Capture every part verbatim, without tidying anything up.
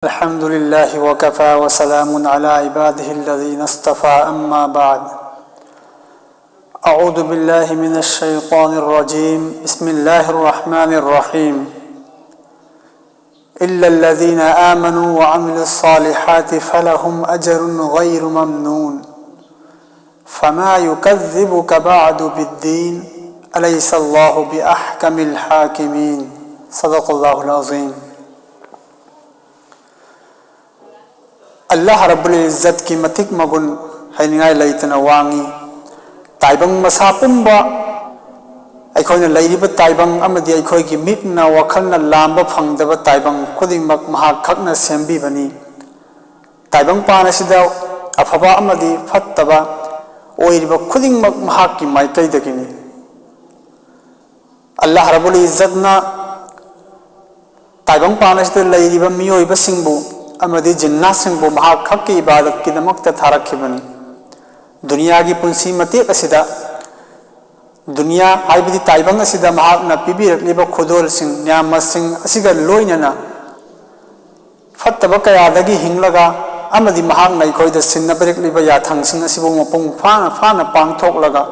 الحمد لله وكفى وسلام على عباده الذين اصطفى، أما بعد. أعوذ بالله من الشيطان الرجيم. بسم الله الرحمن الرحيم. إلا الذين آمنوا وعملوا الصالحات فلهم أجر غير ممنون. فما يكذبك بعد بالدين. أليس الله بأحكم الحاكمين. صدق الله العظيم. ꯑꯜꯂꯥꯍ ꯔꯕꯨꯜ ꯏꯖꯠꯀꯤ ꯃꯇꯤꯛ ꯃꯒꯨꯟ ꯍꯥꯏꯅꯤꯡꯉꯥꯏ ꯂꯩꯇꯅ ꯋꯥꯡꯉꯤ꯫ ꯇꯥꯏꯕꯪ ꯃꯁꯥ ꯄꯨꯝꯕ, ꯑꯩꯈꯣꯏꯅ ꯂꯩꯔꯤꯕ ꯇꯥꯏꯕꯪ ꯑꯃꯗꯤ ꯑꯩꯈꯣꯏꯒꯤ ꯃꯤꯠꯅ ꯋꯥꯈꯜꯅ ꯂꯥꯝꯕ ꯐꯪꯗꯕ ꯇꯥꯏꯕꯪ ꯈꯨꯗꯤꯡꯃꯛ ꯃꯍꯥꯛ ꯈꯛꯅ ꯁꯦꯝꯕꯤꯕꯅꯤ꯫ ꯇꯥꯏꯕꯪꯄꯥꯟ ꯑꯁꯤꯗ ꯑꯐꯕ ꯑꯃꯗꯤ ꯐꯠꯇꯕ ꯑꯣꯏꯔꯤꯕ ꯈꯨꯗꯤꯡꯃꯛ ꯃꯍꯥꯛꯀꯤ ꯃꯥꯏꯀꯩꯗꯒꯤꯅꯤ꯫ ꯑꯜꯂꯥꯍ ꯔꯕꯨꯜ ꯏꯖꯠꯅ ꯇꯥꯏꯕꯪꯄꯥꯟ ꯑꯁꯤꯗ ꯂꯩꯔꯤꯕ ꯃꯤꯑꯣꯏꯕꯁꯤꯡꯕꯨ ꯑꯃꯗꯤ ꯖꯤꯟꯅꯥꯁꯤꯡꯕꯨ ꯃꯍꯥꯛ ꯈꯛꯀꯤ ꯏꯕꯥꯗꯠꯀꯤꯗꯃꯛꯇ ꯊꯥꯔꯛꯈꯤꯕꯅꯤ꯫ ꯗꯨꯅꯤꯌꯥꯒꯤ ꯄꯨꯟꯁꯤ ꯃꯇꯦꯛ ꯑꯁꯤꯗ, ꯗꯨꯅꯤꯌꯥ ꯍꯥꯏꯕꯗꯤ ꯇꯥꯏꯕꯪ ꯑꯁꯤꯗ ꯃꯍꯥꯛꯅ ꯄꯤꯕꯤꯔꯛꯂꯤꯕ ꯈꯨꯗꯣꯜꯁꯤꯡ, ꯅꯤꯌꯥꯃꯠꯁꯤꯡ ꯑꯁꯤꯒ ꯂꯣꯏꯅꯅ ꯐꯠꯇꯕ ꯀꯌꯥꯗꯒꯤ ꯍꯤꯡꯂꯒ ꯑꯃꯗꯤ ꯃꯍꯥꯛꯅ ꯑꯩꯈꯣꯏꯗ ꯁꯤꯟꯅꯕꯤꯔꯛꯂꯤꯕ ꯌꯥꯊꯪꯁꯤꯡ ꯑꯁꯤꯕꯨ ꯃꯄꯨꯡ ꯐꯥꯅ ꯐꯥꯅ ꯄꯥꯡꯊꯣꯛꯂꯒ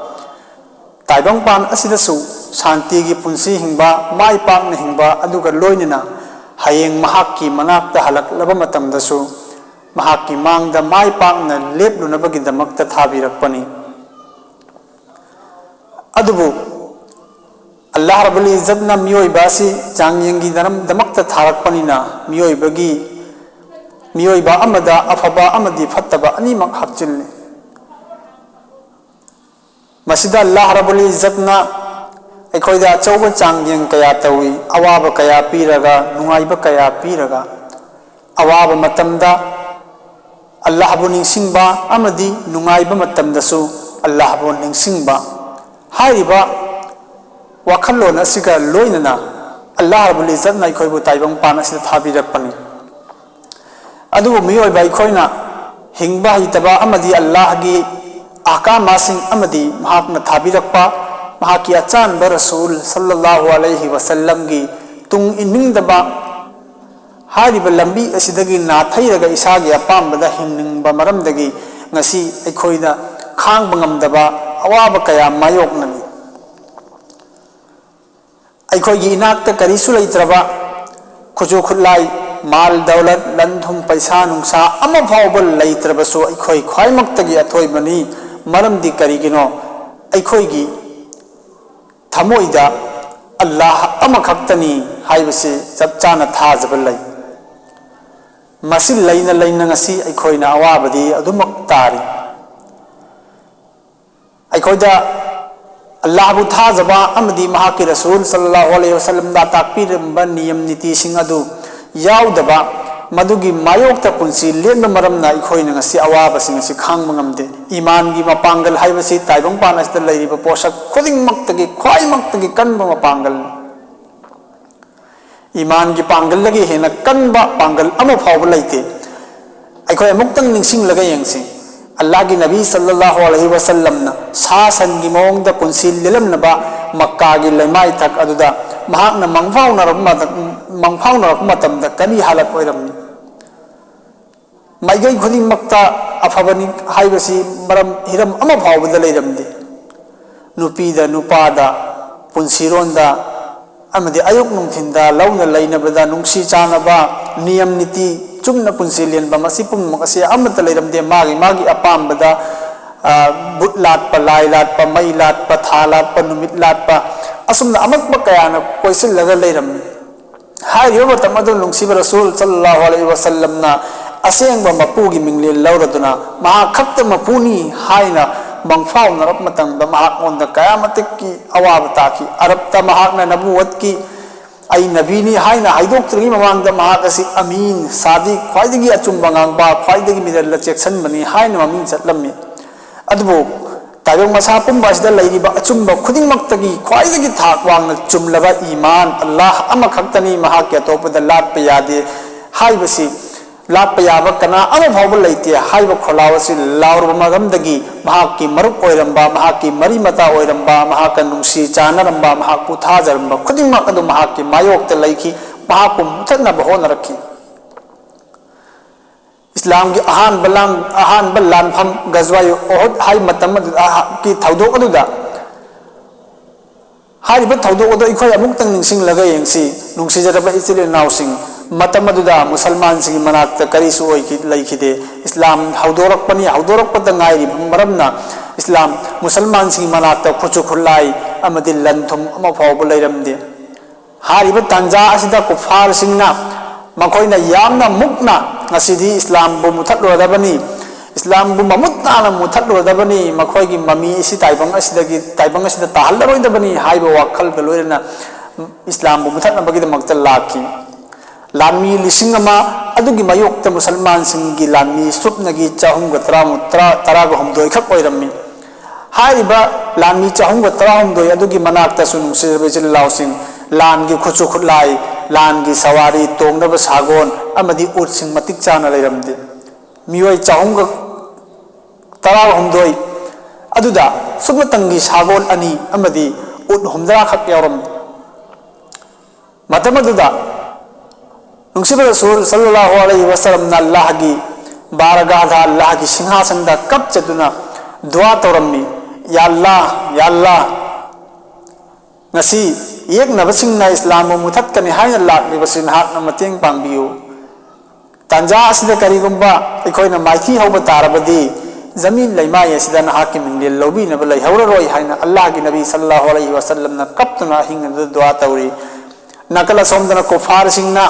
ꯇꯥꯏꯕꯪꯄꯥꯟ ꯑꯁꯤꯗꯁꯨ ꯁꯥꯟꯇꯤꯒꯤ ꯄꯨꯟꯁꯤ ꯍꯤꯡꯕ, ꯃꯥꯏ ꯄꯥꯛꯅ ꯍꯤꯡꯕ, ꯑꯗꯨꯒ ꯂꯣꯏꯅꯅ ꯍꯌꯦꯡ ꯃꯍꯥꯛꯀꯤ ꯃꯅꯥꯛꯇ ꯍꯜꯂꯛꯂꯕ ꯃꯇꯝꯗꯁꯨ ꯃꯍꯥꯛꯀꯤ ꯃꯥꯡꯗ ꯃꯥꯏ ꯄꯥꯛꯅ ꯂꯦꯞꯂꯨꯅꯕꯒꯤꯗꯃꯛꯇ ꯊꯥꯕꯤꯔꯛꯄꯅꯤ꯫ ꯑꯗꯨꯕꯨ ꯑꯜꯂꯥꯍ ꯔꯕꯨꯜ ꯏꯖꯠꯅ ꯃꯤꯑꯣꯏꯕ ꯑꯁꯤ ꯆꯥꯡꯌꯦꯡꯒꯤꯗꯃꯛꯇ ꯊꯥꯔꯛꯄꯅꯤꯅ ꯃꯤꯑꯣꯏꯕꯒꯤ, ꯃꯤꯑꯣꯏꯕ ꯑꯃꯗ ꯑꯐꯕ ꯑꯃꯗꯤ ꯐꯠꯇꯕ ꯑꯅꯤꯃꯛ ꯍꯥꯞꯆꯤꯜꯂꯤ꯫ ꯃꯁꯤꯗ ꯑꯜꯂꯥꯍ ꯔꯕꯨꯜ ꯏꯖꯠꯅ ꯑꯩꯈꯣꯏꯗ ꯑꯆꯧꯕ ꯆꯥꯡꯌꯦꯡ ꯀꯌꯥ ꯇꯧꯏ, ꯑꯋꯥꯕ ꯀꯌꯥ ꯄꯤꯔꯒ, ꯅꯨꯡꯉꯥꯏꯕ ꯀꯌꯥ ꯄꯤꯔꯒ꯫ ꯑꯋꯥꯕ ꯃꯇꯝꯗ ꯑꯜꯂꯥꯍꯕꯨ ꯅꯤꯡꯁꯤꯡꯕ ꯑꯃꯗꯤ ꯅꯨꯡꯉꯥꯏꯕ ꯃꯇꯝꯗꯁꯨ ꯑꯜꯂꯥꯍꯕꯨ ꯅꯤꯡꯁꯤꯡꯕ ꯍꯥꯏꯔꯤꯕ ꯋꯥꯈꯜꯂꯣꯟ ꯑꯁꯤꯒ ꯂꯣꯏꯅꯅ ꯑꯜꯂꯥꯍ ꯔꯕꯨꯜ ꯏꯖꯠꯅ ꯑꯩꯈꯣꯏꯕꯨ ꯇꯥꯏꯕꯪꯄꯥꯟ ꯑꯁꯤꯗ ꯊꯥꯕꯤꯔꯛꯄꯅꯤ꯫ ꯑꯗꯨꯕꯨ ꯃꯤꯑꯣꯏꯕ ꯑꯩꯈꯣꯏꯅ ꯍꯤꯡꯕ ꯍꯩꯇꯕ ꯑꯃꯗꯤ ꯑꯜꯂꯥꯍꯒꯤ ꯑꯍꯀꯥꯃꯥꯁꯤꯡ ꯑꯃꯗꯤ ꯃꯍꯥꯛꯅ ꯊꯥꯕꯤꯔꯛꯄ ꯃꯍꯥꯛꯀꯤ ꯑꯆꯥꯟꯕ ꯔꯁꯨꯜ ꯁꯜꯂꯜꯂꯥꯍꯨ ꯑꯂꯩꯍꯤ ꯋꯁꯜꯂꯝꯒꯤ ꯇꯨꯡ ꯏꯟꯅꯤꯡꯗꯕ ꯍꯥꯏꯔꯤꯕ ꯂꯝꯕꯤ ꯑꯁꯤꯗꯒꯤ ꯅꯥꯊꯩꯔꯒ ꯏꯁꯥꯒꯤ ꯑꯄꯥꯝꯕꯗ ꯍꯤꯡꯅꯤꯡꯕ ꯃꯔꯝꯗꯒꯤ ꯉꯁꯤ ꯑꯩꯈꯣꯏꯅ ꯈꯥꯡꯕ ꯉꯝꯗꯕ ꯑꯋꯥꯕ ꯀꯌꯥ ꯃꯥꯌꯣꯛꯅꯔꯤ꯫ ꯑꯩꯈꯣꯏꯒꯤ ꯏꯅꯥꯛꯇ ꯀꯔꯤꯁꯨ ꯂꯩꯇ꯭ꯔꯕ, ꯈꯨꯠꯁꯨ ꯈꯨꯠꯂꯥꯏ, ꯃꯥꯜ ꯗꯧꯂꯠ, ꯂꯟ ꯊꯨꯝ, ꯄꯩꯁꯥ ꯅꯨꯡꯁꯥ ꯑꯃ ꯐꯥꯎꯕ ꯂꯩꯇ꯭ꯔꯕꯁꯨ, ꯑꯩꯈꯣꯏ ꯈ꯭ꯋꯥꯏꯃꯛꯇꯒꯤ ꯑꯊꯣꯏꯕꯅꯤ꯫ ꯃꯔꯝꯗꯤ ꯀꯔꯤꯒꯤꯅꯣ? ꯑꯩꯈꯣꯏꯒꯤ ꯊꯃꯣꯏꯗ ꯑꯜꯂꯥꯍ ꯑꯃꯈꯛꯇꯅꯤ ꯍꯥꯏꯕꯁꯤ ꯆꯞ ꯆꯥꯅ ꯊꯥꯖꯕ ꯂꯩ꯫ ꯃꯁꯤ ꯂꯩꯅ ꯂꯩꯅ ꯉꯁꯤ ꯑꯩꯈꯣꯏꯅ ꯑꯋꯥꯕꯗꯤ ꯑꯗꯨꯃꯛ ꯇꯥꯔꯤ꯫ ꯑꯩꯈꯣꯏꯗ ꯑꯜꯂꯥꯍꯕꯨ ꯊꯥꯖꯕ ꯑꯃꯗꯤ ꯃꯍꯥꯛꯀꯤ ꯔꯁꯨꯜ ꯁꯜꯂꯜꯂꯥꯍꯨ ꯑꯂꯩꯍꯤ ꯋꯥꯁꯜꯂꯝꯗ ꯇꯥꯛꯄꯤꯔꯝꯕ ꯅꯤꯌꯝ ꯅꯤꯇꯤꯁꯤꯡ ꯑꯗꯨ ꯌꯥꯎꯗꯕ, ꯃꯗꯨꯒꯤ ꯃꯥꯌꯣꯛꯇ ꯄꯨꯟꯁꯤ ꯂꯦꯟꯕ ꯃꯔꯝꯅ ꯑꯩꯈꯣꯏꯅ ꯉꯁꯤ ꯑꯋꯥꯕꯁꯤꯡ ꯑꯁꯤ ꯈꯥꯡꯕ ꯉꯝꯗꯦ꯫ ꯏꯃꯥꯟꯒꯤ ꯃꯄꯥꯡꯒꯜ ꯍꯥꯏꯕꯁꯤ ꯇꯥꯏꯕꯪꯄꯥꯟ ꯑꯁꯤꯗ ꯂꯩꯔꯤꯕ ꯄꯣꯠꯁꯛ ꯈꯨꯗꯤꯡꯃꯛꯇꯒꯤ ꯈ꯭ꯋꯥꯏꯃꯛꯇꯒꯤ ꯀꯟꯕ ꯃꯄꯥꯡꯒꯜꯅꯤ꯫ ꯏꯃꯥꯟꯒꯤ ꯄꯥꯡꯒꯜꯗꯒꯤ ꯍꯦꯟꯅ ꯀꯟꯕ ꯄꯥꯡꯒꯜ ꯑꯃ ꯐꯥꯎꯕ ꯂꯩꯇꯦ꯫ ꯑꯩꯈꯣꯏ ꯑꯃꯨꯛꯇꯪ ꯅꯤꯡꯁꯤꯡꯂꯒ ꯌꯦꯡꯁꯤ꯫ ꯑꯜꯂꯥꯍꯒꯤ ꯅꯕꯤ ꯁꯜꯂꯜꯂꯥꯍꯨ ꯑꯂꯩꯍꯤ ꯋꯥꯁꯜꯂꯝꯅ ꯁꯥ ꯁꯟꯒꯤ ꯃꯑꯣꯡꯗ ꯄꯨꯟꯁꯤ ꯂꯦꯜꯂꯝꯂꯕ ꯃꯛꯀꯥꯒꯤ ꯂꯩꯃꯥꯏꯊꯛ ꯑꯗꯨꯗ ꯃꯍꯥꯛꯅ ꯃꯪꯐꯥꯎꯅꯔꯛꯄ ꯃꯇꯝ-, ꯃꯪꯐꯥꯎꯅꯔꯛꯄ ꯃꯇꯝꯗ ꯀꯔꯤ ꯍꯥꯂꯠ ꯑꯣꯏꯔꯝꯃꯤ? ꯃꯥꯏꯀꯩ ꯈꯨꯗꯤꯡꯃꯛꯇ ꯑꯐꯕꯅꯤ ꯍꯥꯏꯕꯁꯤ ꯃꯔꯝ, ꯍꯤꯔꯝ ꯑꯃ ꯐꯥꯎꯕꯗ ꯂꯩꯔꯝꯗꯦ꯫ ꯅꯨꯄꯤꯗ, ꯅꯨꯄꯥꯗ, ꯄꯨꯟꯁꯤꯔꯣꯟꯗ, ꯑꯃꯗꯤ ꯑꯌꯨꯛ ꯅꯨꯡꯊꯤꯟꯗ ꯂꯧꯅ ꯂꯩꯅꯕꯗ ꯅꯨꯡꯁꯤ ꯆꯥꯟꯅꯕ, ꯅꯤꯌꯝ ꯅꯤꯇꯤ ꯆꯨꯝꯅ ꯄꯨꯟꯁꯤ ꯂꯦꯟꯕ, ꯃꯁꯤ ꯄꯨꯝꯅꯃꯛ ꯑꯁꯤ ꯑꯃꯠꯇ ꯂꯩꯔꯝꯗꯦ꯫ ꯃꯥꯒꯤ ꯃꯥꯒꯤ ꯑꯄꯥꯝꯕꯗ, ꯑ, ꯕꯨꯠ ꯂꯥꯠꯄ, ꯂꯥꯏ ꯂꯥꯠꯄ, ꯃꯩ ꯂꯥꯠꯄ, ꯊꯥ ꯂꯥꯠꯄ, ꯅꯨꯃꯤꯠ ꯂꯥꯠꯄ, ꯑꯁꯨꯝꯅ ꯑꯃꯛꯄ ꯀꯌꯥꯅ ꯀꯣꯏꯁꯤꯜꯂꯒ ꯂꯩꯔꯝꯃꯤ꯫ ꯍꯥꯏꯔꯤꯕ ꯃꯇꯝ ꯑꯗꯨ ꯅꯨꯡꯁꯤꯕ ꯔꯁꯨꯜ ꯁꯜꯂꯜꯂꯥꯍꯨ ꯑꯂꯩꯍꯤ ꯋꯥꯁꯜꯂꯝꯅ ꯑꯁꯦꯡꯕ ꯃꯄꯨꯒꯤ ꯃꯤꯡꯂꯦꯟ ꯂꯧꯔꯗꯨꯅ, ꯃꯍꯥꯛ ꯈꯛꯇ ꯃꯄꯨꯅꯤ ꯍꯥꯏꯅ ꯃꯪꯐꯥꯎꯅꯔꯛꯄ ꯃꯇꯝꯗ, ꯃꯍꯥꯛꯉꯣꯟꯗ ꯀꯌꯥꯃꯇꯤꯛꯀꯤ ꯑꯋꯥꯕ ꯇꯥꯈꯤ꯫ ꯑꯔꯕꯇ ꯃꯍꯥꯛꯅ ꯅꯕꯨꯋꯠꯀꯤ, "ꯑꯩ ꯅꯕꯤꯅꯤ" ꯍꯥꯏꯅ ꯍꯥꯏꯗꯣꯛꯇ꯭ꯔꯤꯉꯩ ꯃꯃꯥꯡꯗ, ꯃꯍꯥꯛ ꯑꯁꯤ ꯑꯃꯤꯟ, ꯁꯥꯗꯤꯛ, ꯈ꯭ꯋꯥꯏꯗꯒꯤ ꯑꯆꯨꯝꯕ ꯉꯥꯡꯕ, ꯈ꯭ꯋꯥꯏꯗꯒꯤ ꯃꯤꯔꯦꯜꯗ ꯆꯦꯛꯁꯤꯟꯕꯅꯤ ꯍꯥꯏꯅ ꯃꯃꯤꯡ ꯆꯠꯂꯝꯃꯤ꯫ ꯑꯗꯨꯕꯨ ꯇꯥꯏꯕꯪ ꯃꯁꯥ ꯄꯨꯝꯕ ꯑꯁꯤꯗ ꯂꯩꯔꯤꯕ ꯑꯆꯨꯝꯕ ꯈꯨꯗꯤꯡꯃꯛꯇꯒꯤ ꯈ꯭ꯋꯥꯏꯗꯒꯤ ꯊꯥꯛ ꯋꯥꯡꯅ ꯆꯨꯝꯂꯕ ꯏꯃꯥꯟ, ꯑꯜꯂꯥꯍ ꯑꯃꯈꯛꯇꯅꯤ, ꯃꯍꯥꯛꯀꯤ ꯑꯇꯣꯞꯄꯗ ꯂꯥꯠꯄ ꯌꯥꯗꯦ ꯍꯥꯏꯕꯁꯤ, ꯂꯥꯠꯄ ꯌꯥꯕ ꯀꯅꯥ ꯑꯃ ꯐꯥꯎꯕ ꯂꯩꯇꯦ ꯍꯥꯏꯕ ꯈꯣꯜꯂꯥꯎ ꯑꯁꯤ ꯂꯥꯎꯔꯕ ꯃꯇꯝꯗꯒꯤ, ꯃꯍꯥꯛꯀꯤ ꯃꯔꯨꯞ ꯑꯣꯏꯔꯝꯕ, ꯃꯍꯥꯛꯀꯤ ꯃꯔꯤ ꯃꯇꯥ ꯑꯣꯏꯔꯝꯕ, ꯃꯍꯥꯛꯀ ꯅꯨꯡꯁꯤ ꯆꯥꯟꯅꯔꯝꯕ, ꯃꯍꯥꯛꯄꯨ ꯊꯥꯖꯔꯝꯕ ꯈꯨꯗꯤꯡꯃꯛ ꯑꯗꯨ ꯃꯍꯥꯛꯀꯤ ꯃꯥꯌꯣꯛꯇ ꯂꯩꯈꯤ꯫ ꯃꯍꯥꯛꯄꯨ ꯃꯨꯊꯠꯅꯕ ꯍꯣꯠꯅꯔꯛꯈꯤ꯫ ꯏꯁꯂꯥꯝꯒꯤ ꯑꯍꯥꯟꯕ ꯂꯥꯟ ꯑꯍꯥꯟꯕ ꯂꯥꯟꯐꯝ ꯒꯖꯋꯥꯏ ꯎꯍꯨꯗ ꯍꯥꯏ ꯃꯇꯝ ꯑꯗꯨꯗ ꯀꯤ ꯊꯧꯗꯣꯛ ꯑꯗꯨꯗ ꯍꯥꯏꯔꯤꯕ ꯊꯧꯗꯣꯛ ꯑꯗꯨ ꯑꯩꯈꯣꯏ ꯑꯃꯨꯛꯇꯪ ꯅꯤꯡꯁꯤꯡꯂꯒ ꯌꯦꯡꯁꯤ꯫ ꯅꯨꯡꯁꯤꯖꯔꯕ ꯏꯆꯤꯜ ꯏꯅꯥꯎꯁꯤꯡ, ꯃꯇꯝ ꯑꯗꯨꯗ ꯃꯨꯁꯜꯃꯥꯟꯁꯤꯡꯒꯤ ꯃꯅꯥꯛꯇ ꯀꯔꯤꯁꯨ ꯑꯣꯏꯈꯤ ꯂꯩꯈꯤꯗꯦ꯫ ꯏꯁꯂꯥꯝ ꯍꯧꯗꯣꯔꯛꯄꯅꯤ, ꯍꯧꯗꯣꯔꯛꯄꯗ ꯉꯥꯏꯔꯤꯕ ꯃꯔꯝꯅ ꯏꯁꯂꯥꯝ ꯃꯨꯁꯜꯃꯥꯟꯁꯤꯡꯒꯤ ꯃꯅꯥꯛꯇ ꯈꯨꯠꯁꯨ ꯈꯨꯠꯂꯥꯏ ꯑꯃꯗꯤ ꯂꯟ ꯊꯨꯝ ꯑꯃ ꯐꯥꯎꯕ ꯂꯩꯔꯝꯗꯦ꯫ ꯍꯥꯏꯔꯤꯕ ꯇꯥꯟꯖꯥ ꯑꯁꯤꯗ ꯀꯨꯐꯥꯔꯁꯤꯡꯅ ꯃꯈꯣꯏꯅ ꯌꯥꯝꯅ ꯃꯨꯛꯅ ꯉꯁꯤꯗꯤ ꯏꯁꯂꯥꯝꯕꯨ ꯃꯨꯊꯠꯂꯨꯔꯗꯕꯅꯤ, ꯏꯁꯂꯥꯝꯕꯨ ꯃꯃꯨꯠ ꯇꯥꯅ ꯃꯨꯊꯠꯂꯨꯔꯗꯕꯅꯤ, ꯃꯈꯣꯏꯒꯤ ꯃꯃꯤ ꯑꯁꯤ ꯇꯥꯏꯕꯪ ꯑꯁꯤꯗꯒꯤ ꯇꯥꯏꯕꯪ ꯑꯁꯤꯗ ꯇꯥꯍꯜꯂꯔꯣꯏꯗꯕꯅꯤ ꯍꯥꯏꯕ ꯋꯥꯈꯜꯒ ꯂꯣꯏꯅꯅ ꯏꯁꯂꯥꯝꯕꯨ ꯃꯨꯊꯠꯅꯕꯒꯤꯗꯃꯛꯇ ꯂꯥꯛꯈꯤ꯫ ꯂꯥꯟꯃꯤ ꯂꯤꯁꯤꯡ ꯑꯃ ꯑꯗꯨꯒꯤ ꯃꯥꯌꯣꯛꯇ ꯃꯨꯁꯜꯃꯥꯟꯁꯤꯡꯒꯤ ꯂꯥꯟꯃꯤ ꯁꯨꯞꯅꯒꯤ ꯆꯍꯨꯝꯒ ꯇꯔꯥꯃꯨꯛ ꯇꯔꯥ ꯇꯔꯥꯒ ꯍꯨꯝꯗꯣꯏ ꯈꯛ ꯑꯣꯏꯔꯝꯃꯤ꯫ ꯍꯥꯏꯔꯤꯕ ꯂꯥꯟꯃꯤ ꯆꯍꯨꯝꯒ ꯇꯔꯥꯍꯨꯝꯗꯣꯏ ꯑꯗꯨꯒꯤ ꯃꯅꯥꯛꯇꯁꯨ ꯅꯨꯡꯁꯤꯔꯕ ꯏꯆꯤꯜ ꯏꯅꯥꯎꯁꯤꯡ, ꯂꯥꯟꯒꯤ ꯈꯨꯠꯁꯨ ꯈꯨꯠꯂꯥꯏ, ꯂꯥꯟꯒꯤ ꯁꯋꯥꯔꯤ ꯇꯣꯡꯅꯕ ꯁꯥꯒꯣꯟ ꯑꯃꯗꯤ ꯎꯠꯁꯤꯡ ꯃꯇꯤꯛ ꯆꯥꯅ ꯂꯩꯔꯝꯗꯦ꯫ ꯃꯤꯑꯣꯏ ꯆꯍꯨꯝꯒ ꯇꯔꯥꯍꯨꯝꯗꯣꯏ ꯑꯗꯨꯗ ꯁꯨꯞꯅꯇꯪꯒꯤ ꯁꯥꯒꯣꯟ ꯑꯅꯤ ꯑꯃꯗꯤ ꯎꯠ ꯍꯨꯝꯗ꯭ꯔꯥ ꯈꯛ ꯌꯥꯎꯔꯝꯃꯤ꯫ ꯃꯇꯝ ꯑꯗꯨꯗ ꯅꯨꯡꯁꯤꯕ ꯔꯁꯨꯜ ꯁꯜꯂꯜꯂꯥꯍꯨ ꯑꯂꯩꯍꯤ ꯋꯁꯜꯂꯝꯅ ꯑꯜꯂꯥꯍꯒꯤ ꯕꯥꯔꯒꯥꯍꯗ, ꯑꯜꯂꯥꯍꯒꯤ ꯁꯤꯡꯍꯥꯁꯟꯗ ꯀꯞꯆꯗꯨꯅ ꯗꯨꯋꯥ ꯇꯧꯔꯝꯃꯤ, "ꯌꯥ ꯑꯜꯂꯥꯍ, ꯌꯥ ꯑꯜꯂꯥꯍ, ꯉꯁꯤ ꯌꯦꯛꯅꯕꯁꯤꯡꯅ ꯏꯁꯂꯥꯝꯕꯨ ꯃꯨꯊꯠꯀꯅꯤ ꯍꯥꯏꯅ ꯂꯥꯛꯂꯤꯕꯁꯤ ꯅꯍꯥꯛꯅ ꯃꯇꯦꯡ ꯄꯥꯡꯕꯤꯌꯨ꯫ ꯇꯥꯟꯖꯥ ꯑꯁꯤꯗ ꯀꯔꯤꯒꯨꯝꯕ ꯑꯩꯈꯣꯏꯅ ꯃꯥꯏꯊꯤ ꯍꯧꯕ ꯇꯥꯔꯕꯗꯤ, ꯖꯃꯤꯟ ꯂꯩꯃꯥꯏ ꯑꯁꯤꯗ ꯅꯍꯥꯛꯀꯤ ꯃꯤꯡꯂꯦꯟ ꯂꯧꯕꯤꯅꯕ ꯂꯩꯍꯧꯔꯔꯣꯏ" ꯍꯥꯏꯅ ꯑꯜꯂꯥꯍꯒꯤ ꯅꯕꯤ ꯁꯜꯂꯜꯂꯥꯍꯨ ꯑꯂꯩꯍꯤ ꯋꯁꯜꯂꯝꯅ ꯀꯞꯇꯨꯅ ꯑꯍꯤꯡ ꯑꯗꯨꯗ ꯗꯨꯋꯥ ꯇꯧꯔꯤ꯫ ꯅꯥꯀꯜ ꯑꯁꯣꯝꯗꯅ ꯀꯨꯐꯥꯔꯁꯤꯡꯅ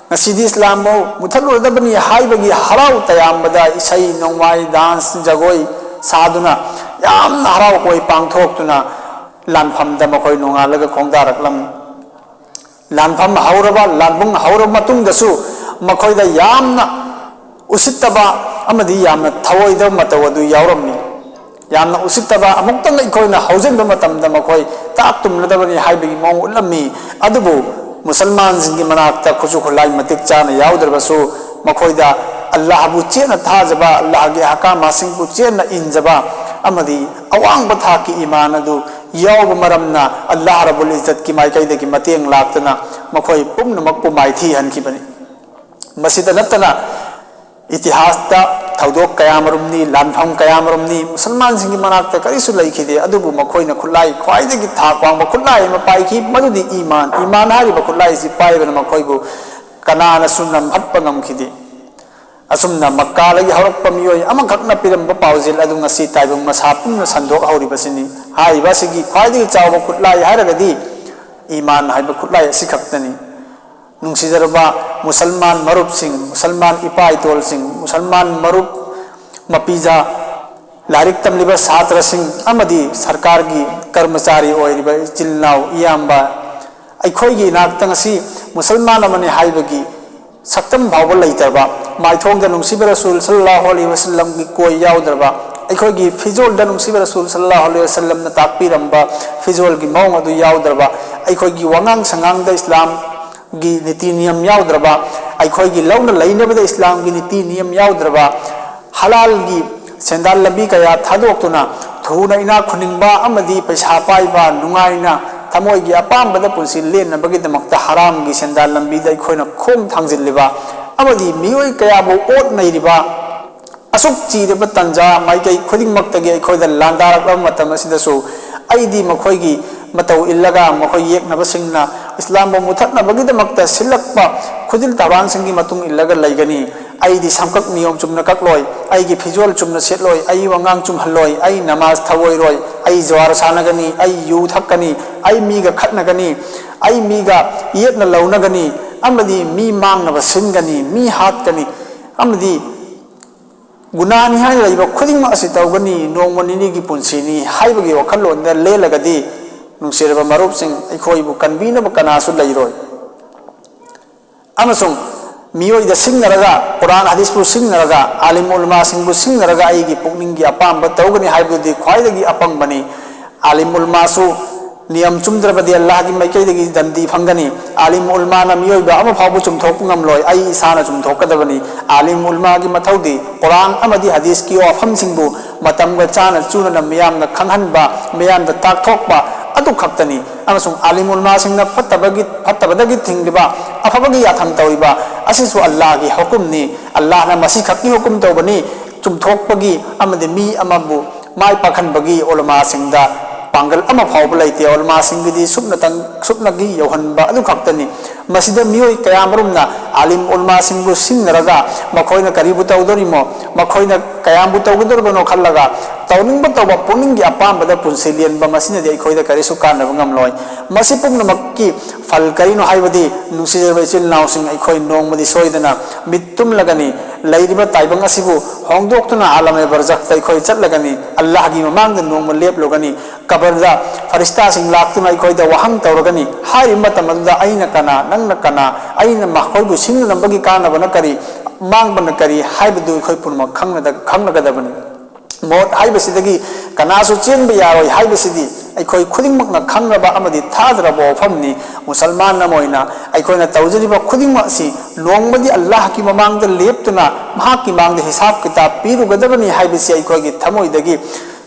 ꯉꯁꯤꯗꯤ ꯏꯁꯂꯥꯝꯕꯨ ꯃꯨꯊꯠꯂꯨꯔꯗꯕꯅꯤ ꯍꯥꯏꯕꯒꯤ ꯍꯔꯥꯎ ꯇꯌꯥꯝꯕꯗ ꯏꯁꯩ ꯅꯣꯡꯃꯥꯏ, ꯗꯥꯟꯁ, ꯖꯒꯣꯏ ꯁꯥꯗꯨꯅ ꯌꯥꯝꯅ ꯍꯔꯥꯎ ꯀꯨꯝꯍꯩ ꯄꯥꯡꯊꯣꯛꯇꯨꯅ ꯂꯥꯟꯐꯝꯗ ꯃꯈꯣꯏ ꯅꯣꯡꯉꯥꯜꯂꯒ ꯈꯣꯡꯗꯥꯔꯛꯂꯝꯃꯤ꯫ ꯂꯥꯟꯐꯝ ꯍꯧꯔꯕ, ꯂꯥꯟꯕꯨꯡ ꯍꯧꯔꯕ ꯃꯇꯨꯡꯗꯁꯨ ꯃꯈꯣꯏꯗ ꯌꯥꯝꯅ ꯎꯁꯤꯠꯇꯕ ꯑꯃꯗꯤ ꯌꯥꯝꯅ ꯊꯑꯣꯏꯗꯕ ꯃꯇꯧ ꯑꯗꯨ ꯌꯥꯎꯔꯝꯃꯤ꯫ ꯌꯥꯝꯅ ꯎꯁꯤꯠꯇꯕ, ꯑꯃꯨꯛꯇꯪ ꯑꯩꯈꯣꯏꯅ ꯍꯧꯖꯤꯟꯕ ꯃꯇꯝꯗ ꯃꯈꯣꯏ ꯇꯥꯛ ꯇꯨꯝꯂꯗꯕꯅꯤ ꯍꯥꯏꯕꯒꯤ ꯃꯑꯣꯡ ꯎꯠꯂꯝꯃꯤ꯫ ꯑꯗꯨꯕꯨ ꯃꯨꯁꯜꯃꯥꯟꯁꯤꯡꯒꯤ ꯃꯅꯥꯛꯇ ꯈꯨꯠꯁꯨ ꯈꯨꯠꯂꯥꯏ ꯃꯇꯤꯛ ꯆꯥꯅ ꯌꯥꯎꯗ꯭ꯔꯕꯁꯨ, ꯃꯈꯣꯏꯗ ꯑꯜꯂꯥꯍꯕꯨ ꯆꯦꯠꯅ ꯊꯥꯖꯕ, ꯑꯜꯂꯥꯍꯒꯤ ꯑꯍꯀꯥꯃꯥꯁꯤꯡꯕꯨ ꯆꯦꯠꯅ ꯏꯟꯖꯕ, ꯑꯃꯗꯤ ꯑꯋꯥꯡꯕ ꯊꯥꯛꯀꯤ ꯏꯃꯥꯟ ꯑꯗꯨ ꯌꯥꯎꯕ ꯃꯔꯝꯅ ꯑꯜꯂꯥꯍ ꯔꯕꯨꯜ ꯏꯖꯠꯀꯤ ꯃꯥꯏꯀꯩꯗꯒꯤ ꯃꯇꯦꯡ ꯂꯥꯛꯇꯨꯅ ꯃꯈꯣꯏ ꯄꯨꯝꯅꯃꯛꯄꯨ ꯃꯥꯏꯊꯤꯍꯟꯈꯤꯕꯅꯤ꯫ ꯃꯁꯤꯗ ꯅꯠꯇꯅ ꯏꯇꯤꯍꯥꯁꯇ ꯊꯧꯗꯣꯛ ꯀꯌꯥꯃꯔꯨꯝꯅꯤ, ꯂꯥꯟꯐꯝ ꯀꯌꯥꯃꯔꯨꯝꯅꯤ, ꯃꯨꯁꯜꯃꯥꯟꯁꯤꯡꯒꯤ ꯃꯅꯥꯛꯇ ꯀꯔꯤꯁꯨ ꯂꯩꯈꯤꯗꯦ, ꯑꯗꯨꯕꯨ ꯃꯈꯣꯏꯅ ꯈꯨꯠꯂꯥꯏ, ꯈ꯭ꯋꯥꯏꯗꯒꯤ ꯊꯥꯛ ꯋꯥꯡꯕ ꯈꯨꯠꯂꯥꯏ ꯑꯃ ꯄꯥꯏꯈꯤ, ꯃꯗꯨꯗꯤ ꯏꯃꯥꯟ꯫ ꯏꯃꯥꯟ ꯍꯥꯏꯔꯤꯕ ꯈꯨꯠꯂꯥꯏ ꯑꯁꯤ ꯄꯥꯏꯕꯅ ꯃꯈꯣꯏꯕꯨ ꯀꯅꯥꯅꯁꯨ ꯅꯝꯍꯠꯄ ꯉꯝꯈꯤꯗꯦ꯫ ꯑꯁꯨꯝꯅ ꯃꯛꯀꯥꯗꯒꯤ ꯍꯧꯔꯛꯄ ꯃꯤꯑꯣꯏ ꯑꯃꯈꯛꯅ ꯄꯤꯔꯝꯕ ꯄꯥꯎꯖꯦꯜ ꯑꯗꯨ ꯉꯁꯤ ꯇꯥꯏꯕꯪ ꯃꯁꯥ ꯄꯨꯝꯅ ꯁꯟꯗꯣꯛꯍꯧꯔꯤꯕꯁꯤꯅꯤ꯫ ꯍꯥꯏꯔꯤꯕ ꯑꯁꯤꯒꯤ ꯈ꯭ꯋꯥꯏꯗꯒꯤ ꯆꯥꯎꯕ ꯈꯨꯠꯂꯥꯏ ꯍꯥꯏꯔꯒꯗꯤ ꯏꯃꯥꯟ ꯍꯥꯏꯕ ꯈꯨꯠꯂꯥꯏ ꯑꯁꯤꯈꯛꯇꯅꯤ꯫ ꯅꯨꯡꯁꯤꯖꯔꯕ ꯃꯨꯁꯜꯃꯥꯟ ꯃꯔꯨꯞꯁꯤꯡ, ꯃꯨꯁꯜꯃꯥꯟ ꯏꯄꯥ ꯏꯇꯣꯜꯁꯤꯡ, ꯃꯨꯁꯜꯃꯥꯟ ꯃꯔꯨꯞ ꯃꯄꯤꯖꯥ, ꯂꯥꯏꯔꯤꯛ ꯇꯝꯂꯤꯕ ꯁꯥꯇ꯭ꯔꯁꯤꯡ ꯑꯃꯗꯤ ꯁꯔꯀꯥꯔꯒꯤ ꯀꯔꯃꯆꯥꯔꯤ ꯑꯣꯏꯔꯤꯕ ꯏꯆꯤꯜ ꯏꯅꯥꯎ ꯏꯌꯥꯝꯕ, ꯑꯩꯈꯣꯏꯒꯤ ꯏꯅꯥꯛꯇ ꯉꯁꯤ ꯃꯨꯁꯜꯃꯥꯟ ꯑꯃꯅꯤ ꯍꯥꯏꯕꯒꯤ ꯁꯛꯇꯝ ꯐꯥꯎꯕ ꯂꯩꯇ꯭ꯔꯕ, ꯃꯥꯏꯊꯣꯡꯗ ꯅꯨꯡꯁꯤꯕ ꯔꯁꯨꯜ ꯁꯜꯂꯜꯂꯥꯍꯨ ꯑꯂꯩꯍꯤ ꯋꯁꯜꯂꯝꯒꯤ ꯀꯣꯏ ꯌꯥꯎꯗ꯭ꯔꯕ, ꯑꯩꯈꯣꯏꯒꯤ ꯐꯤꯖꯣꯜꯗ ꯅꯨꯡꯁꯤꯕ ꯔꯁꯨꯜ ꯁꯜꯂꯜꯂꯥꯍꯨ ꯑꯂꯩꯍꯤ ꯋꯁꯜꯂꯝꯅ ꯇꯥꯛꯄꯤꯔꯝꯕ ꯐꯤꯖꯣꯜꯒꯤ ꯃꯑꯣꯡ ꯑꯗꯨ ꯌꯥꯎꯗ꯭ꯔꯕ, ꯑꯩꯈꯣꯏꯒꯤ ꯋꯥꯉꯥꯡ ꯁꯉꯥꯡꯗ ꯏꯁꯂꯥꯝꯒꯤ ꯅꯤꯇꯤ ꯅꯤꯌꯝ ꯌꯥꯎꯗ꯭ꯔꯕ, ꯑꯩꯈꯣꯏꯒꯤ ꯂꯧꯅ ꯂꯩꯅꯕꯗ ꯏꯁꯂꯥꯝꯒꯤ ꯅꯤꯇꯤ ꯅꯤꯌꯝ ꯌꯥꯎꯗ꯭ꯔꯕ, ꯍꯂꯥꯜꯒꯤ ꯁꯦꯟꯗꯥꯟ ꯂꯝꯕꯤ ꯀꯌꯥ ꯊꯥꯗꯣꯛꯇꯨꯅ ꯊꯨꯅ ꯏꯅꯥꯛ ꯈꯨꯟꯅꯤꯡꯕ ꯑꯃꯗꯤ ꯄꯩꯁꯥ ꯄꯥꯏꯕ, ꯅꯨꯡꯉꯥꯏꯅ ꯊꯃꯣꯏꯒꯤ ꯑꯄꯥꯝꯕꯗ ꯄꯨꯟꯁꯤ ꯂꯦꯟꯅꯕꯒꯤꯗꯃꯛꯇ ꯍꯔꯥꯝꯒꯤ ꯁꯦꯟꯗꯥꯟ ꯂꯝꯕꯤꯗ ꯑꯩꯈꯣꯏꯅ ꯈꯣꯡ ꯊꯥꯡꯖꯤꯜꯂꯤꯕ ꯑꯃꯗꯤ ꯃꯤꯑꯣꯏ ꯀꯌꯥꯕꯨ ꯑꯣꯠ ꯅꯩꯔꯤꯕ, ꯑꯁꯨꯛ ꯆꯤꯔꯕ ꯇꯟꯖꯥ ꯃꯥꯏꯀꯩ ꯈꯨꯗꯤꯡꯃꯛꯇꯒꯤ ꯑꯩꯈꯣꯏꯗ ꯂꯥꯟꯗꯥꯔꯛꯂꯕ ꯃꯇꯝ ꯑꯁꯤꯗꯁꯨ ꯑꯩꯗꯤ ꯃꯈꯣꯏꯒꯤ ꯃꯇꯧ ꯏꯜꯂꯒ ꯃꯈꯣꯏ ꯌꯦꯛꯅꯕꯁꯤꯡꯅ ꯏꯁꯂꯥꯝꯕꯨ ꯃꯨꯊꯠꯅꯕꯒꯤꯗꯃꯛꯇ ꯁꯤꯜꯂꯛꯄ ꯈꯨꯖꯤꯜ ꯊꯕꯥꯟꯁꯤꯡꯒꯤ ꯃꯇꯨꯡ ꯏꯜꯂꯒ ꯂꯩꯒꯅꯤ꯫ ꯑꯩꯗꯤ ꯁꯝꯀꯛ ꯅꯤꯌꯣꯝ ꯆꯨꯝꯅ ꯀꯛꯂꯣꯏ, ꯑꯩꯒꯤ ꯐꯤꯖꯣꯜ ꯆꯨꯝꯅ ꯁꯦꯠꯂꯣꯏ, ꯑꯩ ꯋꯥꯉꯥꯡ ꯆꯨꯝꯍꯜꯂꯣꯏ, ꯑꯩ ꯅꯃꯥꯖ ꯊꯧꯑꯣꯏꯔꯣꯏ, ꯑꯩ ꯖꯨꯋꯥꯔ ꯁꯥꯟꯅꯒꯅꯤ, ꯑꯩ ꯌꯨ ꯊꯛꯀꯅꯤ, ꯑꯩ ꯃꯤꯒ ꯈꯠꯅꯒꯅꯤ, ꯑꯩ ꯃꯤꯒ ꯌꯦꯠꯅ ꯂꯧꯅꯒꯅꯤ, ꯑꯃꯗꯤ ꯃꯤ ꯃꯥꯡꯅꯕ ꯁꯤꯟꯒꯅꯤ, ꯃꯤ ꯍꯥꯠꯀꯅꯤ, ꯑꯃꯗꯤ ꯒꯨꯅꯥꯅꯤ ꯍꯥꯏꯅ ꯂꯩꯕ ꯈꯨꯗꯤꯡꯃꯛ ꯑꯁꯤ ꯇꯧꯒꯅꯤ꯫ ꯅꯣꯡꯃ ꯅꯤꯅꯤꯒꯤ ꯄꯨꯟꯁꯤꯅꯤ ꯍꯥꯏꯕꯒꯤ ꯋꯥꯈꯜꯂꯣꯟꯗ ꯂꯦꯜꯂꯒꯗꯤ, ꯅꯨꯡꯁꯤꯔꯕ ꯃꯔꯨꯞꯁꯤꯡ, ꯑꯩꯈꯣꯏꯕꯨ ꯀꯟꯕꯤꯅꯕ ꯀꯅꯥꯁꯨ ꯂꯩꯔꯣꯏ꯫ ꯑꯃꯁꯨꯡ ꯃꯤꯑꯣꯏꯗ ꯁꯤꯡꯅꯔꯒ, ꯀꯨꯔꯥꯟ ꯍꯗꯤꯁꯄꯨ ꯁꯤꯡꯅꯔꯒ, ꯑꯥꯂꯤꯝ ꯎꯂꯃꯥꯁꯤꯡꯕꯨ ꯁꯤꯡꯅꯔꯒ ꯑꯩꯒꯤ ꯄꯨꯛꯅꯤꯡꯒꯤ ꯑꯄꯥꯝꯕ ꯇꯧꯒꯅꯤ ꯍꯥꯏꯕꯗꯨꯗꯤ ꯈ꯭ꯋꯥꯏꯗꯒꯤ ꯑꯄꯪꯕꯅꯤ꯫ ꯑꯥꯂꯤꯝ ꯎꯂꯃꯥꯁꯨ ꯅꯤꯌꯝ ꯆꯨꯝꯗ꯭ꯔꯕꯗꯤ ꯑꯜꯂꯥꯍꯒꯤ ꯃꯥꯏꯀꯩꯗꯒꯤ ꯗꯟꯗꯤ ꯐꯪꯒꯅꯤ꯫ ꯑꯥꯂꯤꯝ ꯎꯜꯃꯥꯅ ꯃꯤꯑꯣꯏꯕ ꯑꯃ ꯐꯥꯎꯕ ꯆꯨꯝꯊꯣꯛꯄ ꯉꯝꯂꯣꯏ, ꯑꯩ ꯏꯁꯥꯅ ꯆꯨꯝꯊꯣꯛꯀꯗꯕꯅꯤ꯫ ꯑꯥꯂꯤꯝ ꯎꯜꯃꯥꯒꯤ ꯃꯊꯧꯗꯤ ꯀꯨꯔꯥꯟ ꯑꯃꯗꯤ ꯍꯗꯤꯁꯀꯤ ꯋꯥꯐꯝꯁꯤꯡꯕꯨ ꯃꯇꯝꯒ ꯆꯥꯅ ꯆꯨꯅꯅ ꯃꯤꯌꯥꯝꯅ ꯈꯪꯍꯟꯕ, ꯃꯤꯌꯥꯝꯗ ꯇꯥꯛꯊꯣꯛꯄ ꯑꯗꯨ ꯈꯛꯇꯅꯤ꯫ ꯑꯃꯁꯨꯡ ꯑꯥꯂꯤꯝ ꯎꯜꯃꯥꯁꯤꯡꯅ ꯐꯠꯇꯕꯒꯤ, ꯐꯠꯇꯕꯗꯒꯤ ꯊꯤꯡꯂꯤꯕ, ꯑꯐꯕꯒꯤ ꯌꯥꯊꯪ ꯇꯧꯔꯤꯕ ꯑꯁꯤꯁꯨ ꯑꯜꯂꯥꯍꯒꯤ ꯍꯨꯀꯨꯝꯅꯤ꯫ ꯑꯜꯂꯥꯍꯅ ꯃꯁꯤꯈꯛꯀꯤ ꯍꯨꯀꯨꯝ ꯇꯧꯕꯅꯤ꯫ ꯆꯨꯝꯊꯣꯛꯄꯒꯤ ꯑꯃꯗꯤ ꯃꯤ ꯑꯃꯕꯨ ꯃꯥꯏ ꯄꯥꯛꯍꯟꯕꯒꯤ ꯎꯂꯃꯥꯁꯤꯡꯗ ꯄꯥꯡꯒꯜ ꯑꯃ ꯐꯥꯎꯕ ꯂꯩꯇꯦ꯫ ꯎꯂꯃꯥꯁꯤꯡꯒꯤꯗꯤ ꯁꯨꯞꯅꯇꯪ, ꯁꯨꯞꯅꯒꯤ ꯌꯧꯍꯟꯕ ꯑꯗꯨ ꯈꯛꯇꯅꯤ꯫ ꯃꯁꯤꯗ ꯃꯤꯑꯣꯏ ꯀꯌꯥꯃꯔꯨꯝꯅ ꯑꯥꯂꯤꯝ ꯎꯂꯃꯥꯁꯤꯡꯕꯨ ꯁꯤꯡꯅꯔꯒ ꯃꯈꯣꯏꯅ ꯀꯔꯤꯕꯨ ꯇꯧꯗꯣꯔꯤꯃꯣ, ꯃꯈꯣꯏꯅ ꯀꯌꯥꯝꯕꯨ ꯇꯧꯒꯗꯧꯔꯤꯕꯅꯣ ꯈꯜꯂꯒ ꯇꯧꯅꯤꯡꯕ ꯇꯧꯕ, ꯄꯨꯛꯅꯤꯡꯒꯤ ꯑꯄꯥꯝꯕꯗ ꯄꯨꯟꯁꯤ ꯂꯦꯟꯕ, ꯃꯁꯤꯅꯗꯤ ꯑꯩꯈꯣꯏꯗ ꯀꯔꯤꯁꯨ ꯀꯥꯟꯅꯕ ꯉꯝꯂꯣꯏ꯫ ꯃꯁꯤ ꯄꯨꯝꯅꯃꯛꯀꯤ ꯐꯜ ꯀꯔꯤꯅꯣ ꯍꯥꯏꯕꯗꯤ, ꯅꯨꯡꯁꯤꯖꯔꯕ ꯏꯆꯤꯜ ꯏꯅꯥꯎꯁꯤꯡ, ꯑꯩꯈꯣꯏ ꯅꯣꯡꯃꯗꯤ ꯁꯣꯏꯗꯅ ꯃꯤꯠ ꯇꯨꯝꯂꯒꯅꯤ꯫ ꯂꯩꯔꯤꯕ ꯇꯥꯏꯕꯪ ꯑꯁꯤꯕꯨ ꯍꯣꯡꯗꯣꯛꯇꯨꯅ ꯑꯥꯂꯝ-ꯑꯦ-ꯕꯔꯖꯈꯇ ꯑꯩꯈꯣꯏ ꯆꯠꯂꯒꯅꯤ꯫ ꯑꯜꯂꯥꯍꯒꯤ ꯃꯃꯥꯡꯗ ꯅꯣꯡꯃ ꯂꯦꯞꯂꯨꯒꯅꯤ꯫ ꯀꯕꯔꯗ ꯐꯔꯤꯁꯇꯥꯁꯤꯡ ꯂꯥꯛꯇꯨꯅ ꯑꯩꯈꯣꯏꯗ ꯋꯥꯍꯪ ꯇꯧꯔꯒꯅꯤ꯫ ꯍꯥꯏꯔꯤꯕ ꯃꯇꯝ ꯑꯗꯨꯗ ꯑꯩꯅ ꯀꯅꯥ, ꯅꯪꯅ ꯀꯅꯥ, ꯑꯩꯅ ꯃꯈꯣꯏꯕꯨ ꯁꯤꯡꯅꯅꯕꯒꯤ ꯀꯥꯟꯅꯕꯅ ꯀꯔꯤ, ꯃꯥꯡꯕꯅ ꯀꯔꯤ ꯍꯥꯏꯕꯗꯨ ꯑꯩꯈꯣꯏ ꯄꯨꯝꯅꯃꯛ ꯈꯪꯅꯗ-, ꯈꯪꯅꯒꯗꯕꯅꯤ꯫ ꯃꯣꯠ ꯍꯥꯏꯕꯁꯤꯗꯒꯤ ꯀꯅꯥꯁꯨ ꯆꯦꯟꯕ ꯌꯥꯔꯣꯏ ꯍꯥꯏꯕꯁꯤꯗꯤ ꯑꯩꯈꯣꯏ ꯈꯨꯗꯤꯡꯃꯛꯅ ꯈꯪꯂꯕ ꯑꯃꯗꯤ ꯊꯥꯖꯔꯕ ꯋꯥꯐꯝꯅꯤ꯫ ꯃꯨꯁꯜꯃꯥꯟ ꯑꯃ ꯑꯣꯏꯅ ꯑꯩꯈꯣꯏꯅ ꯇꯧꯖꯔꯤꯕ ꯈꯨꯗꯤꯡꯃꯛ ꯑꯁꯤ ꯅꯣꯡꯃꯗꯤ ꯑꯜꯂꯥꯍꯀꯤ ꯃꯃꯥꯡꯗ ꯂꯦꯞꯇꯨꯅ ꯃꯍꯥꯛꯀꯤ ꯃꯥꯡꯗ ꯍꯤꯁꯥꯕ ꯀꯤꯇꯥꯕ ꯄꯤꯔꯨꯒꯗꯕꯅꯤ ꯍꯥꯏꯕꯁꯤ ꯑꯩꯈꯣꯏꯒꯤ ꯊꯃꯣꯏꯗꯒꯤ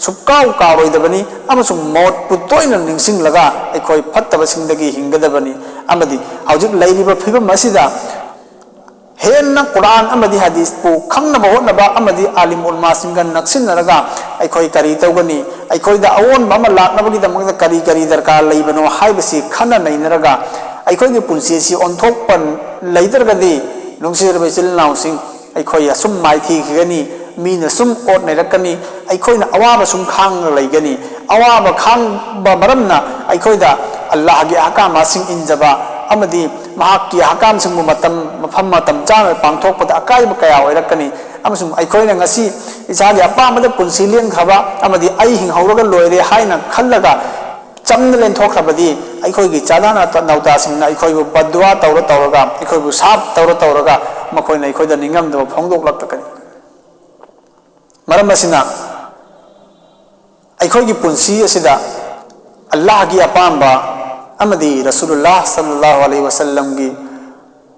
ꯁꯨꯛꯀꯥꯎ ꯀꯥꯎꯔꯣꯏꯗꯕꯅꯤ꯫ ꯑꯃꯁꯨꯡ ꯃꯣꯠꯄꯨ ꯇꯣꯏꯅ ꯅꯤꯡꯁꯤꯡꯂꯒ ꯑꯩꯈꯣꯏ ꯐꯠꯇꯕꯁꯤꯡꯗꯒꯤ ꯍꯤꯡꯒꯗꯕꯅꯤ꯫ ꯑꯃꯗꯤ ꯍꯧꯖꯤꯛ ꯂꯩꯔꯤꯕ ꯐꯤꯕꯝ ꯑꯁꯤꯗ ꯍꯦꯟꯅ ꯀꯨꯔꯥꯟ ꯑꯃꯗꯤ ꯍꯗꯤꯁꯄꯨ ꯈꯪꯅꯕ ꯍꯣꯠꯅꯕ ꯑꯃꯗꯤ ꯑꯥꯂꯤꯝ ꯎꯂꯃꯥꯁꯤꯡꯒ ꯅꯛꯁꯤꯟꯅꯔꯒ ꯑꯩꯈꯣꯏ ꯀꯔꯤ ꯇꯧꯒꯅꯤ, ꯑꯩꯈꯣꯏꯗ ꯑꯑꯣꯟꯕ ꯑꯃ ꯂꯥꯛꯅꯕꯒꯤꯗꯃꯛꯇ ꯀꯔꯤ ꯀꯔꯤ ꯗꯔꯀꯥꯔ ꯂꯩꯕꯅꯣ ꯍꯥꯏꯕꯁꯤ ꯈꯟꯅ ꯅꯩꯅꯔꯒ ꯑꯩꯈꯣꯏꯒꯤ ꯄꯨꯟꯁꯤ ꯑꯁꯤ ꯑꯣꯟꯊꯣꯛꯄ ꯂꯩꯇ꯭ꯔꯒꯗꯤ, ꯅꯨꯡꯁꯤꯔꯕ ꯏꯆꯤꯜ ꯏꯅꯥꯎꯁꯤꯡ, ꯑꯩꯈꯣꯏ ꯑꯁꯨꯝ ꯃꯥꯏꯊꯤꯈꯤꯒꯅꯤ꯫ ꯃꯤꯅ ꯁꯨꯝ ꯑꯣꯠ ꯅꯩꯔꯛꯀꯅꯤ꯫ ꯑꯩꯈꯣꯏꯅ ꯑꯋꯥꯕ ꯁꯨꯝ ꯈꯥꯡꯉ ꯂꯩꯒꯅꯤ꯫ ꯑꯋꯥꯕ ꯈꯥꯡꯕ ꯃꯔꯝꯅ ꯑꯩꯈꯣꯏꯗ ꯑꯜꯂꯥꯍꯒꯤ ꯑꯍꯀꯥꯝꯁꯤꯡ ꯏꯟꯖꯕ ꯑꯃꯗꯤ ꯃꯍꯥꯛꯀꯤ ꯑꯍꯀꯥꯝꯁꯤꯡꯕꯨ ꯃꯇꯝ, ꯃꯐꯝ ꯃꯇꯝ ꯆꯥꯅ ꯄꯥꯡꯊꯣꯛꯄꯗ ꯑꯀꯥꯏꯕ ꯀꯌꯥ ꯑꯣꯏꯔꯛꯀꯅꯤ꯫ ꯑꯃꯁꯨꯡ ꯑꯩꯈꯣꯏꯅ ꯉꯁꯤ ꯏꯁꯥꯒꯤ ꯑꯄꯥꯝꯕꯗ ꯄꯨꯟꯁꯤ ꯂꯦꯟꯈ꯭ꯔꯕ ꯑꯃꯗꯤ ꯑꯩ ꯍꯤꯡꯍꯧꯔꯒ ꯂꯣꯏꯔꯦ ꯍꯥꯏꯅ ꯈꯜꯂꯒ ꯆꯝꯅ ꯂꯦꯟꯊꯣꯛꯈ꯭ꯔꯕꯗꯤ, ꯑꯩꯈꯣꯏꯒꯤ ꯆꯥꯗꯥ ꯅꯥꯎꯇꯥꯁꯤꯡꯅ ꯑꯩꯈꯣꯏꯕꯨ ꯕꯗꯗꯨꯋꯥ ꯇꯧꯔ ꯇꯧꯔꯒ, ꯑꯩꯈꯣꯏꯕꯨ ꯁꯥꯞ ꯇꯧꯔ ꯇꯧꯔꯒ ꯃꯈꯣꯏꯅ ꯑꯩꯈꯣꯏꯗ ꯅꯤꯡꯉꯝꯗꯕ ꯐꯣꯡꯗꯣꯛꯂꯛꯀꯅꯤ꯫ ꯃꯔꯝ ꯑꯁꯤꯅ, ꯑꯩꯈꯣꯏꯒꯤ ꯄꯨꯟꯁꯤ ꯑꯁꯤꯗ ꯑꯜꯂꯥꯍꯒꯤ ꯑꯄꯥꯝꯕ ꯑꯃꯗꯤ ꯔꯁꯨꯂꯨꯜꯂꯥꯍ ꯁꯜꯂꯜꯂꯥꯍꯨ ꯑꯂꯩꯍꯤ ꯋꯥꯁꯜꯂꯝꯒꯤ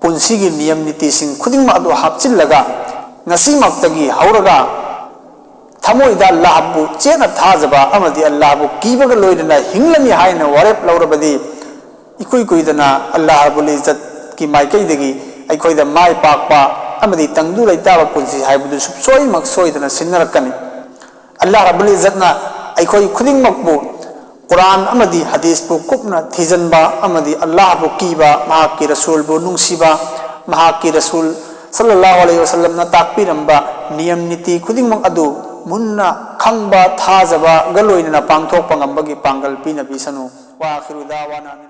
ꯄꯨꯟꯁꯤꯒꯤ ꯅꯤꯌꯝ ꯅꯤꯇꯤꯁꯤꯡ ꯈꯨꯗꯤꯡꯃꯛ ꯑꯗꯨ ꯍꯥꯞꯆꯤꯜꯂꯒ, ꯉꯁꯤꯃꯛꯇꯒꯤ ꯍꯧꯔꯒ ꯊꯃꯣꯏꯗ ꯑꯜꯂꯥꯍꯕꯨ ꯆꯦꯠꯅ ꯊꯥꯖꯕ ꯑꯃꯗꯤ ꯑꯜꯂꯥꯍꯕꯨ ꯀꯤꯕꯒ ꯂꯣꯏꯅꯅ ꯍꯤꯡꯂꯅꯤ ꯍꯥꯏꯅ ꯋꯥꯔꯦꯞ ꯂꯧꯔꯕꯗꯤ, ꯏꯀꯨꯏ ꯀꯨꯏꯗꯅ ꯑꯜꯂꯥꯍ ꯔꯕꯨꯜ ꯏꯖꯠꯀꯤ ꯃꯥꯏꯀꯩꯗꯒꯤ ꯑꯩꯈꯣꯏꯗ ꯃꯥꯏ ꯄꯥꯛꯄ ꯑꯃꯗꯤ ꯇꯪꯗꯨ ꯂꯩꯇꯥꯕ ꯄꯨꯟꯁꯤ ꯍꯥꯏꯕꯗꯨ ꯁꯨꯡꯁꯣꯏꯃꯛ ꯁꯣꯏꯗꯅ ꯁꯤꯟꯅꯔꯛꯀꯅꯤ꯫ ꯑꯜꯂꯥꯍ ꯔꯕꯨꯜ ꯏꯖꯠꯅ ꯑꯩꯈꯣꯏ ꯈꯨꯗꯤꯡꯃꯛꯄꯨ ꯀꯨꯔꯥꯟ ꯑꯃꯗꯤ ꯍꯗꯤꯁꯄꯨ ꯀꯨꯞꯅ ꯊꯤꯖꯤꯟꯕ ꯑꯃꯗꯤ ꯑꯜꯂꯥꯍꯕꯨ ꯀꯤꯕ, ꯃꯍꯥꯛꯀꯤ ꯔꯁꯨꯜꯕꯨ ꯅꯨꯡꯁꯤꯕ, ꯃꯍꯥꯛꯀꯤ ꯔꯁꯨꯜ ꯁꯜꯂꯜꯂꯥꯍꯨ ꯑꯂꯩꯍꯤ ꯋꯥꯁꯜꯂꯝꯅ ꯇꯥꯛꯄꯤꯔꯝꯕ ꯅꯤꯌꯝ ꯅꯤꯇꯤ ꯈꯨꯗꯤꯡꯃꯛ ꯑꯗꯨ ꯃꯨꯟꯅ ꯈꯪꯕ, ꯊꯥꯖꯕꯒ ꯂꯣꯏꯅꯅ ꯄꯥꯡꯊꯣꯛꯄ ꯉꯝꯕꯒꯤ ꯄꯥꯡꯒꯜ ꯄꯤꯅꯕꯤꯁꯅꯨ꯫ ꯋꯥ ꯑꯥꯈꯤꯔꯨ ꯗꯥꯋꯥꯅꯥ ꯑꯅꯤꯜ